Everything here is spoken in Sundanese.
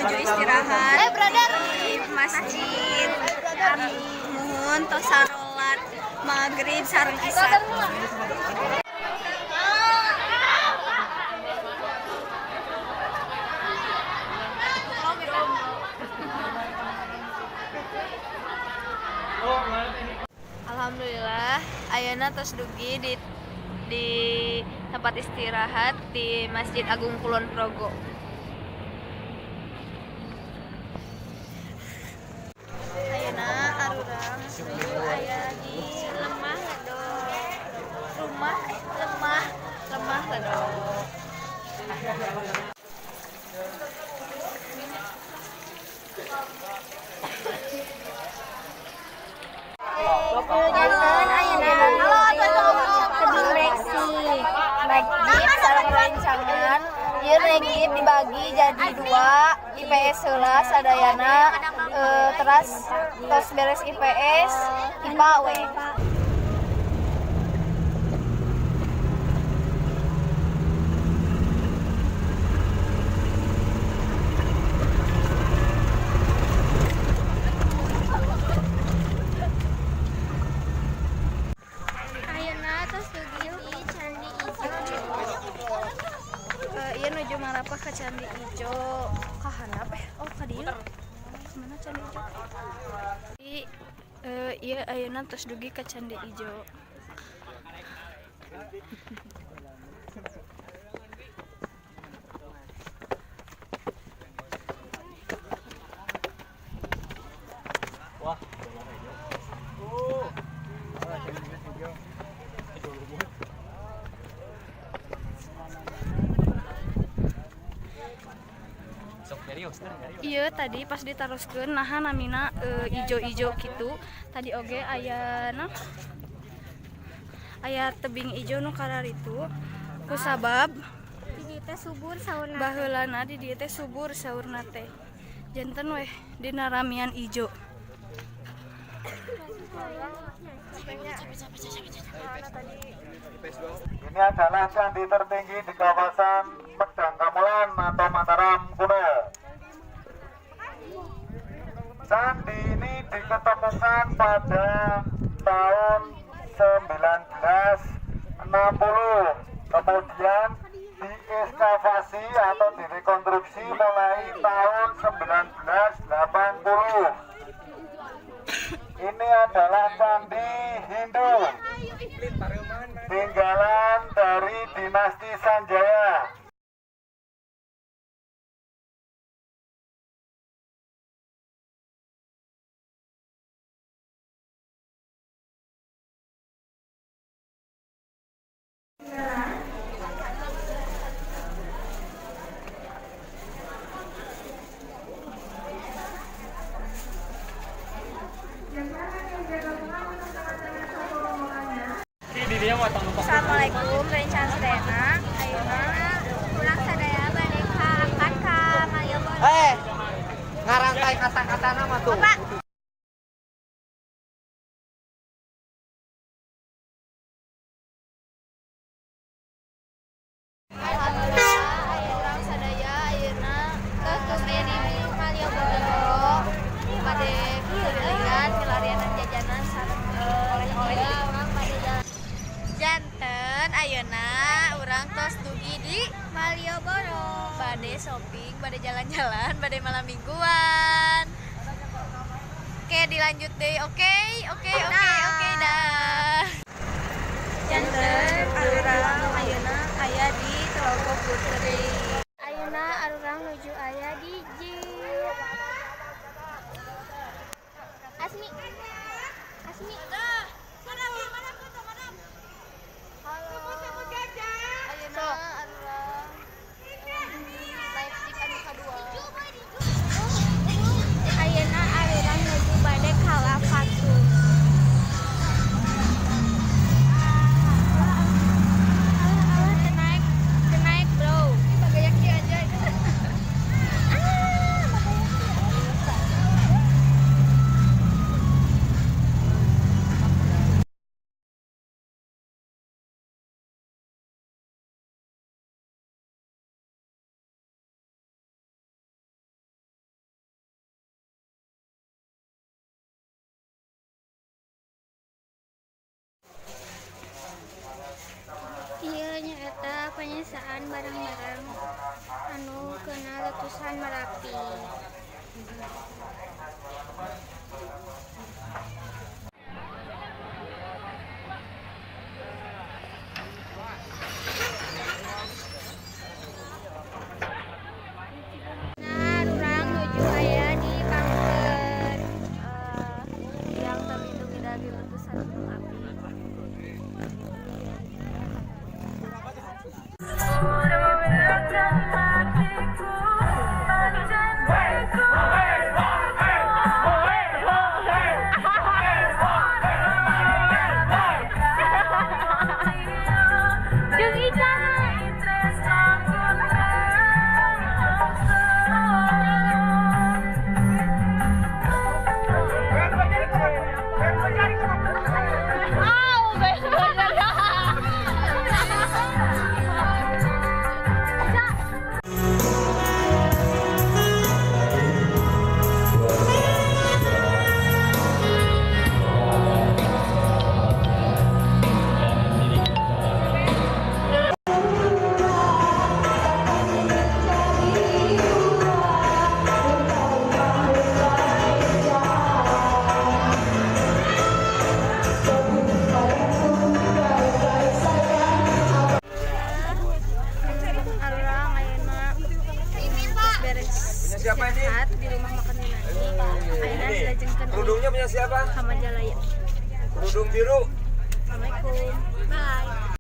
Nuju istirahat di masjid. Muhun, tos sarolat maghrib sareng isya. Alhamdulillah, ayeuna tos dugi di tempat istirahat di Masjid Agung Kulon Progo. Ayeuna arurang nuju aya di Lemah Ledo. Rumah, eh, Lemah, Lemah Ledo. Janten ayeuna tebing Breksi naik jeep sareng rencangan. Ieu naik jeep dibagi jadi dua, IPS heula sadayana, teras tos beres IPS, IPA we. Ayeuna tos dugi di Candi Ijo. Ieu nuju marapah ke Candi Ijo. Ka handap, eh, oh, ka dieu. Mana Candi Ijo? Ieu ayeuna tos dugi ka Candi Ijo. Wah. Oh. Hijau lumut. Sok serius, serius. Iya, tadi pas ditaroskeun naha namina ijo-ijo gitu. Tadi oge aya na aya tebing ijo nu kararitu kusabab Di dieu teh subur saurna. Baheulana di dieu teh subur saurna teh, janten weh dina ramian ijo. Ini adalah candi tertinggi di kawasan Medang Kamulan atau Mataram kuno. Candi ini diketemukan pada tahun 1960. Kemudian diekskavasi atau direkonstruksi mulai tahun 1980. Ini adalah candi Hindu tinggalan dari dinasti Sanjaya. Ini dirinya mau tanggung. Assalamualaikum, rencana sadayana. Ayeuna Urang sadaya bade ka angkat ka Malioboro. Eh, ngarangkai kata-kata nama tuh. Bapak. Alhamdulillah, aya urang sadaya ayeuna Tos dugi di Malioboro. Bade kelilingan milarianan jajanan sareng oleh-oleh. Ya, urang bade jalan Janten ayeuna urang tos dugi di Malioboro. Bade shopping, bade jalan-jalan, bade malam mingguan. Oke, dilanjut deh. Oke, dah. Janten arurang ayeuna aya di Telaga Putri. Ayeuna arurang nuju aya di jeep. Asmi. Asmi. Halo. Ayeuna arurang naik jeep anu kadua. Ayeuna arurang nuju bade ka Lavatur. Alah, alah, teu naik, teu naik, bro. Panyisaan barang-barang anu kena letusan Merapi. Nah, urang nuju aya di bunker Yang terlindungi dari letusan gunung api. Jeung ikan. Arurang ayeuna beres Punya siapa ini? istirahat di rumah makan Yunani. Ayeuna dilajengkeun Kerudungnya punya siapa? ka Majalaya. Kerudung biru. Assalamualaikum. Bye.